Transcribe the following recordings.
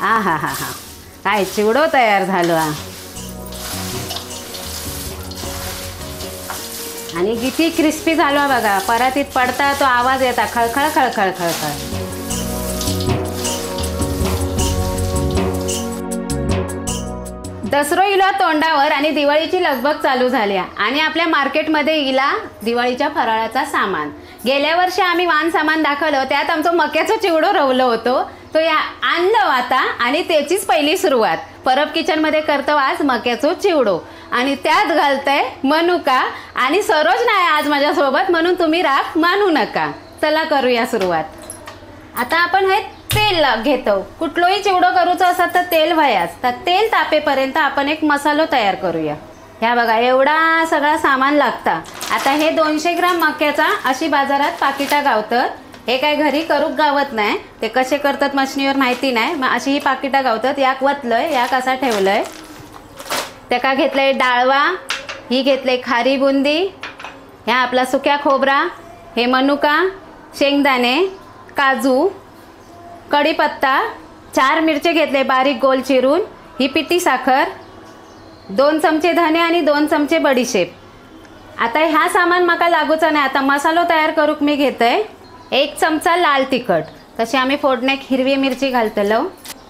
हा हा हा हा, काय चिवडो तयार झालो हा. आणि किती क्रिस्पी झालो बघा, परातीत पडता तो आवाज येता खळखळ खळखळ खळखळ. दसरो इला तोंडावर आणि दिवाळीची लगबग चालू झाली आणि आपल्या मार्केटमध्ये इला दिवाळीच्या फराळाचा सामान. गेल्या वर्षी आम्ही वाण सामान दाखवलं, त्यात आमचं मक्याचं चिवडो रवलं होतं, तो या आणलं आता आणि त्याचीच पहिली सुरुवात परब किचनमध्ये करतो आज मक्याचो चिवडो. आणि त्यात घालतंय मनुका आणि सरोज नाही आज माझ्यासोबत, म्हणून तुम्ही राग मानू नका. चला करूया सुरुवात. आता आपण हे तेल घेतो. कुठलोही चिवडो करूचं असेल तर तेल व्हायाच, तर तेल तापेपर्यंत आपण एक मसालो तयार करूया. ह्या बघा एवढा सगळा सामान लागता. आता हे 200 ग्राम मक्याचा अशी बाजारात पाकिटा गावतात. हे काय घरी करूक गावत नाही, ते कसे करतात मशनीवर माहिती नाही. मग अशी ही पाकिटा गावतात. याक वतलंय, याक असा ठेवलंय. त्याका घेतलंय डाळवा, ही घेतलंय खारी बुंदी, ह्या आपला सुक्या खोबरा, हे मनुका, शेंगदाणे, काजू, कढीपत्ता, 4 मिरचे घेतले बारीक गोल चिरून, ही पिठी साखर, 2 चमचे धने आणि 2 चमचे बडीशेप. आता ह्या सामान माका लागूचा नाही. आता मसालो तयार करूक मी घेतय 1 चमचा लाल तिखट, तशी आम्ही फोडण्याक हिरवी मिरची घालतलो,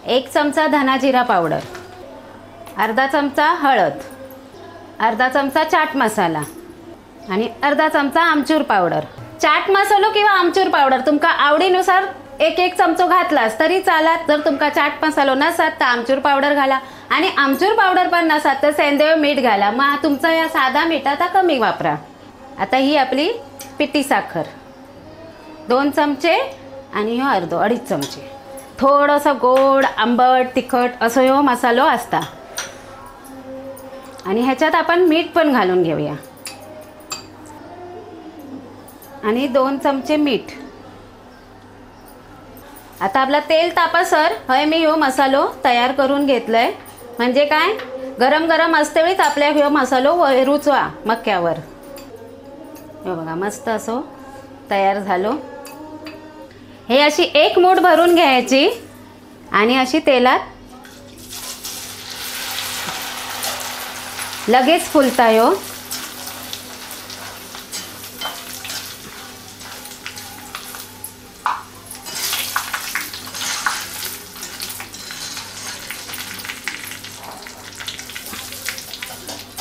1 चमचा धना जिरा पावडर, अर्धा चमचा हळद, अर्धा चमचा चाट मसाला आणि अर्धा चमचा आमचूर पावडर. चाट मसालो किंवा आमचूर पावडर तुमका आवडीनुसार 1-1 चमचो घातलास तरी चालत. जर तुमका चाट मसालो नसत तर आमचूर पावडर घाला आणि आमचूर पावडर पण नसत तर सेंद्रिय मीठ घाला. मग तुमचा या साधा मिठाचा कमी वापरा. आता ही आपली पिठी साखर 2 चमचे आणि ह्यो अर्धो 2.5 चमचे. थोडंसं गोड आंबट तिखट असं ह्यो मसालो असता. आणि ह्याच्यात आपण मीठ पण घालून घेऊया आणि 2 चमचे मीठ. आता आपला तेल तापासर हय मी ह्यो मसालो तयार करून घेतलंय. म्हणजे काय गरम गरम असतेवेळीच आपल्या ह्यो मसालो रुचवा मक्यावर. हे बघा मस्त असो तयार झालो. हे अशी 1 मूठ भरून घ्यायची आणि अशी तेलात लगेच फुलता ह्यो.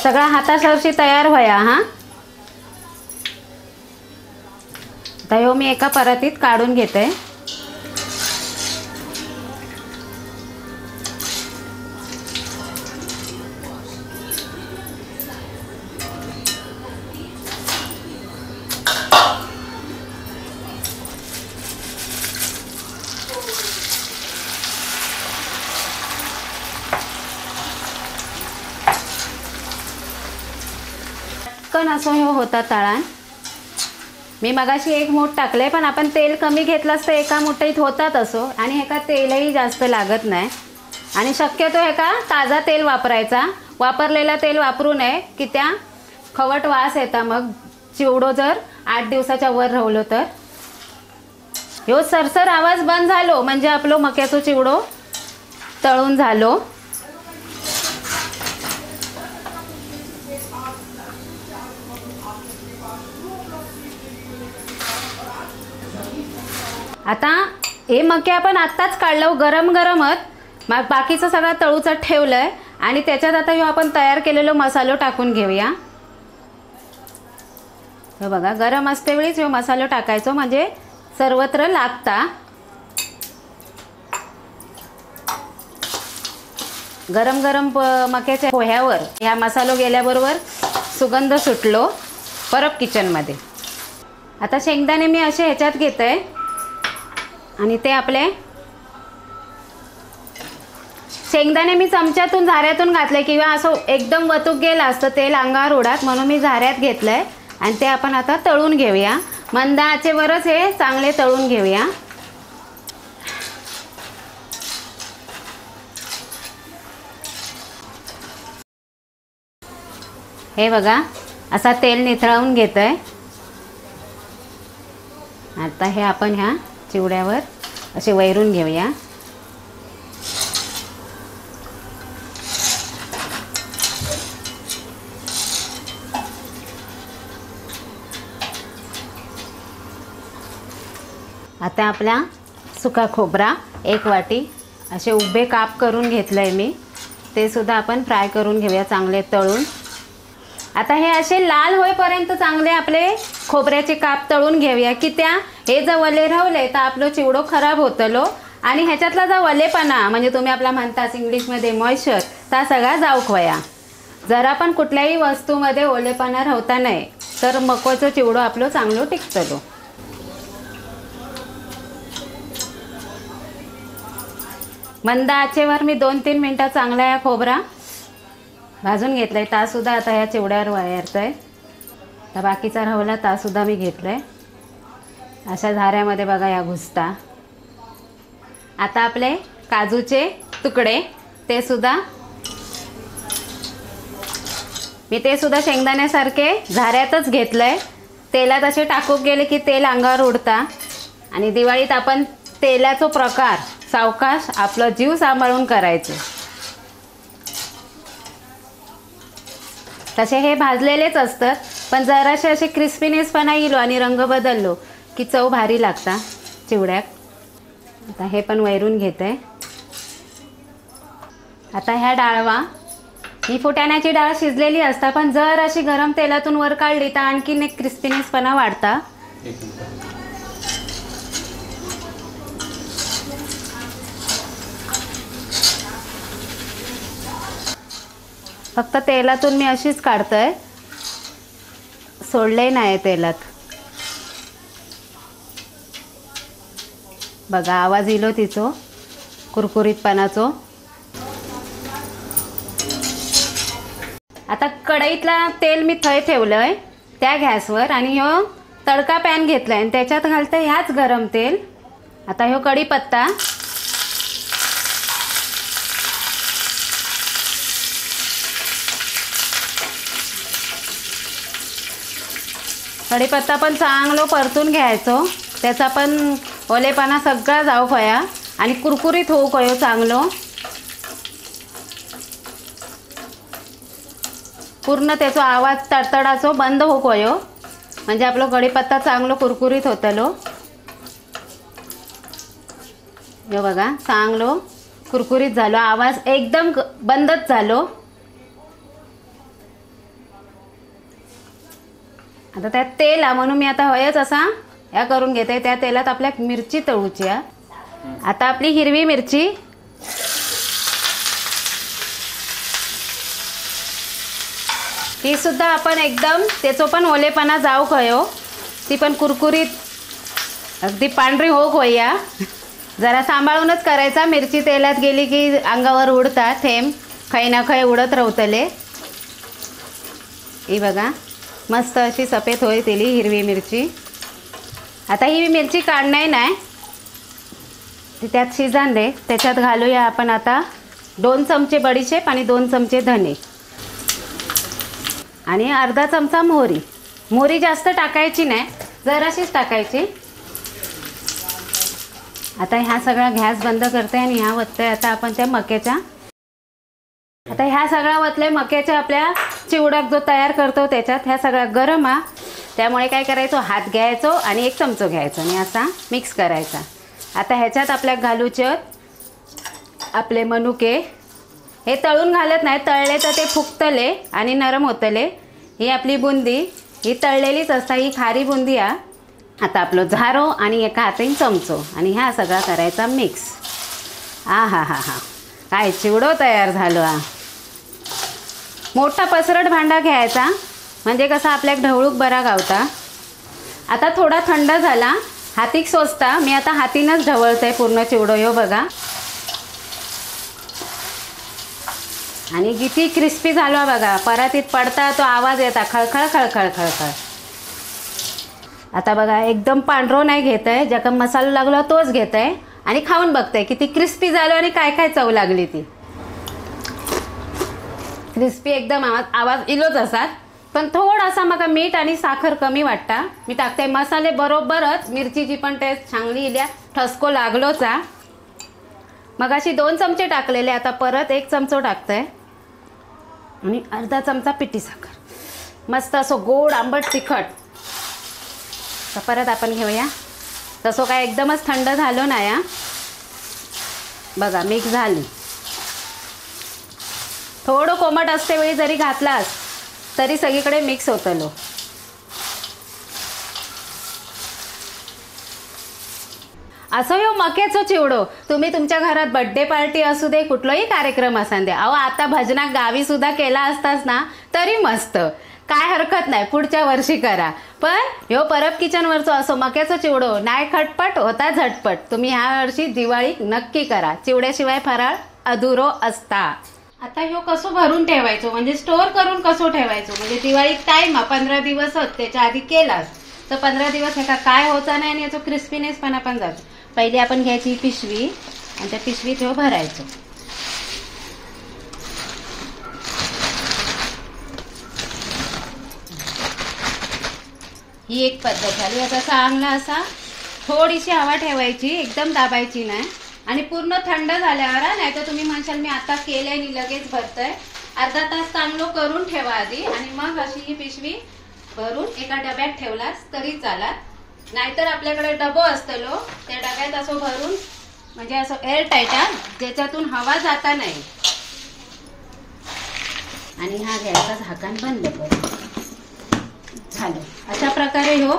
सगळा हातासरशी तयार व्हाया. हा आता ह्यो मी एका परातीत काढून घेते. पटकन असं हे होता तळान. मी मगाशी 1 मूठ टाकले, पण आपण तेल कमी घेतलं असतं एका मुठीत होतात असो. आणि ह्याका तेलही जास्त लागत नाही आणि शक्यतो ह्याका ताजा तेल वापरायचा, वापरलेला तेल वापरू नये की त्या खवट वास येता. मग चिवडो जर 8 दिवसाच्या वर राहिलो तर ह्यो सरसर आवाज बंद झालो म्हणजे आपलो मक्याचो चिवडो तळून झालो. आता हे मके आपण आत्ताच काढलं गरम गरमच, मग बाकीचं सगळं तळूचं ठेवलंय आणि त्याच्यात आता ह्यो आपण तयार केलेलो मसालो टाकून घेऊया. हे बघा गरम असते वेळीच ह्यो मसालो टाकायचो म्हणजे सर्वत्र लागता. गरम गरम मक्याच्या पोह्यावर ह्या मसालो गेल्याबरोबर सुगंध सुटलो परब किचनमध्ये. आता शेंगदाणे मी असे ह्याच्यात घेते आणि ते आपले शेंगदाणे मी चमच्यातून झाऱ्यातून घातले किंवा असं एकदम वतूक गेलं असतं तेल अंगावर उडात म्हणून मी झाऱ्यात घेतलंय आणि ते आपण आता तळून घेऊया. मंद आचेवरच हे चांगले तळून घेऊया. हे बघा असा तेल निथळवून घेतोय. आता हे आपण ह्या चिवड्यावर असे वैरून घेऊया. आता आपला सुका खोबरा 1 वाटी असे उभे काप करून घेतलंय मी, ते सुद्धा आपण फ्राय करून घेऊया चांगले तळून। आता हे असे लाल होईपर्यंत चांगले आपले खोबऱ्याचे काप तळून घेऊया की त्या हे जर वले राहिले तर आपलं चिवडो खराब होतलो आणि ह्याच्यातला जो वलेपणा म्हणजे तुम्ही आपला म्हणताच इंग्लिशमध्ये मॉइश्चर ता सगळा जाऊक वया। जरा पण कुठल्याही वस्तूमध्ये ओलेपणा राहता नाही तर मकोचं चिवडो आपलं चांगलं टिकतलो। मंद आचेवर मी 2-3 मिनटं चांगला या खोबरा भाजून घेतलाय, ता सुद्धा आता ह्या चिवड्यावर वायरतंय। तर बाकीचा राहिला ता सुद्धा मी घेतलाय। अशा झाऱ्यामध्ये बघा या घुसता। आता आपले काजूचे तुकडे ते सुद्धा मी ते सुद्धा शेंगदाण्यासारखे झाऱ्यातच घेतलंय। तेलात असे टाकून गेले की तेल अंगावर उडता आणि दिवाळीत आपण तेलाचा प्रकार सावकाश आपला जीव सांभाळून करायचे। तसे हे भाजलेलेच असतात पण जराशे असे क्रिस्पीनेसपणा येईल आणि रंग बदललो की चव भारी लागता चिवड्याक। आता हे पण वैरून घेते। आता ह्या डाळवा ही फुटाण्याची डाळ शिजलेली असता पण जर अशी गरम तेलातून वर काढली तर आणखीन एक क्रिस्पीनेसपणा वाढता। फक्त तेलातून मी अशीच काढतोय, सोडले नाही तेलात। बघा आवाज इलो तिचो कुरकुरीतपणाचो। आता कढईतला तेल मी थंय ठेवलंय त्या गॅसवर आणि ह्यो तडका पॅन घेतलाय आणि त्याच्यात घालते ह्याच गरम तेल। आता ह्यो कढीपत्ता कढीपत्ता पण चांगलो परतून घ्यायचो, त्याचा पण ओलेपणा सगळा जाऊ खया आणि कुरकुरीत होऊ खयो चांगलो। पूर्ण त्याचा आवाज तडतडाचो बंद होऊ खयो म्हणजे आपलो कढीपत्ता चांगलो कुरकुरीत होतलो। हे बघा चांगलो कुरकुरीत झालो, आवाज एकदम बंदच झालो। आता त्यात तेल म्हणून मी आता हयच असा या करून घेते। त्या तेलात आपल्या मिरची तळूची। आता आपली हिरवी मिरची ती सुद्धा आपण एकदम त्याचो पण ओलेपणा जाऊ खयो, ती पण कुरकुरीत अगदी पांढरी होऊ खया। जरा सांभाळूनच करायचा, मिरची तेलात गेली की अंगावर उडता थेंब खै ना खै उडत राहतले। ही बघा मस्त अशी सफेद होईल तेली हिरवी मिरची। आता ही मिरची काढणार नाही, ती त्यात शिजान दे। त्याच्यात घालूया आपण आता 2 चमचे बडीशेप आणि 2 चमचे धने आणि अर्धा चमचा मोहरी। मोहरी जास्त टाकायची नाही, जराशीच टाकायची। आता ह्या सगळा गॅस बंद करते आणि ह्या वतते आता आपण त्या मक्याच्या। आता ह्या सगळ्या वतले मक्याच्या आपल्या चिवडाक जो तयार करतो त्याच्यात ह्या सगळ्या गरम हा, त्यामुळे काय करायचो हात घ्यायचो आणि 1 चमचो घ्यायचो आणि असा मिक्स करायचा। आता ह्याच्यात आपल्या घालूचे आपले मनुके, हे तळून घालत नाही, तळले तर ते फुगतले आणि नरम होतले। ही आपली बुंदी ही तळलेलीच असता, ही खारी बुंदी हा। आता आपलं झारो आणि एका हातीन चमचो आणि ह्या सगळा करायचा मिक्स। आ हा हा हा काय चिवडो तयार झालो हा। मोठा पसरट भांडा घ्यायचा म्हणजे कसं आपल्या ढवळूक बरा गावता। आता थोडा थंड झाला हातीक सोसता, मी आता हातीनंच ढवळते पूर्ण चिवडो ह्यो बघा। आणि किती क्रिस्पी झालो बघा, परातीत पडता तो आवाज येता खळखळ खळखळ खळखळ। आता बघा एकदम पांढरो नाही घेत आहे, ज्याका मसाला लागला तोच घेत आहे आणि खाऊन बघते किती क्रिस्पी झालो आणि काय काय चव लागली ती। क्रिस्पी एकदम आवाज इलोच असा, पण थोडासा मका मीठ आणि साखर कमी वाटता। मी टाकते मसाले बरोबरच, मिरचीची पण टेस्ट चांगली इल्या, ठसको लागलोचा। मग अशी 2 चमचे टाकलेले, आता परत 1 चमचो टाकते आणि अर्धा चमचा पिठी साखर। मस्त असं गोड आंबट तिखट। तर परत आपण घेऊया। तसं काय एकदमच थंड झालो नाही हा. बघा मिक्स झाली. थोडं कोमट असते वेळी जरी घातलास तरी सगळीकडे मिक्स होतलो. असं ह्यो मक्याचो चिवडो तुम्ही तुमच्या घरात बड्डे पार्टी असू दे, कुठलाही कार्यक्रम असू दे, अहो आता भजना गावी सुद्धा केला असतास ना तरी मस्त, काय हरकत नाही, पुढच्या वर्षी करा. पण ह्यो परब किचनवरचो असो मक्याचो चिवडो नाही खटपट होता झटपट. तुम्ही ह्या वर्षी दिवाळी नक्की करा, चिवड्याशिवाय फराळ अधुरो असता. आता ह्यो कसो भरून ठेवायचो म्हणजे स्टोअर करून कसो ठेवायचो, म्हणजे दिवाळीत टाइम 15 दिवस होत, त्याच्या आधी केलास तर 15 दिवस ह्याका काय होता नाही आणि याचो क्रिस्पीनेसपणा पण जातो. पहिली आपण घ्यायची ही पिशवी आणि त्या पिशवीत ह्यो भरायचो. ही एक पद्धत झाली. आता चांगला असा थोडीशी हवा ठेवायची, एकदम दाबायची नाही, आणि पूर्ण थंड झाल्यावर, नाही तर तुम्ही म्हणशाल मी आता केलंय आणि लगेच भरतंय, अर्धा तास चांगलं करून ठेवा आधी आणि मग अशी ही पिशवी भरून एका डब्यात ठेवलास तरी चालत. नाहीतर आपल्याकडे डबो असतलो त्या डब्यात असं भरून म्हणजे असं एअर टाईट ज्याच्यातून हवा जाता नाही. आणि हा घ्यायचा झाकण बंद करून झालं. अशा प्रकारे हो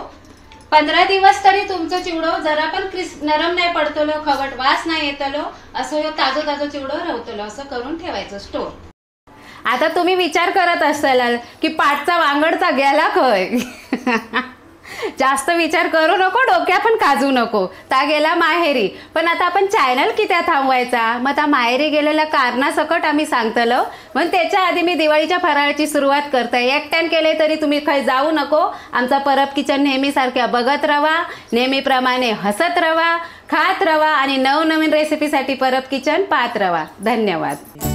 15 दिवस तरी तुमचं चिवडो जरा पण क्रिस्प नरम नाही पडतलो, खवट वास नाही येतलो, असं ह्यो ताजो ताजो चिवडो राहतलो. असं करून ठेवायचं स्टोर. आता तुम्ही विचार करत असाल की पाटचा वांगडचा गेला खय. जास्त विचार करू नको, डोक्या पण काजू नको, ता गेला माहेरी. पण आता आपण चॅनल कित्या थांबवायचा, मग त्या माहेरी गेलेल्या कारणासकट आम्ही सांगतलो. पण त्याच्या आधी मी दिवाळीच्या फराळाची सुरुवात करते. एकट्यान केले तरी तुम्ही खंय जाऊ नको, आमचा परब किचन नेहमीसारख्या बघत रवा, नेहमीप्रमाणे हसत रवा, खात रवा आणि नवनवीन रेसिपीसाठी परब किचन पाहत रवा. धन्यवाद.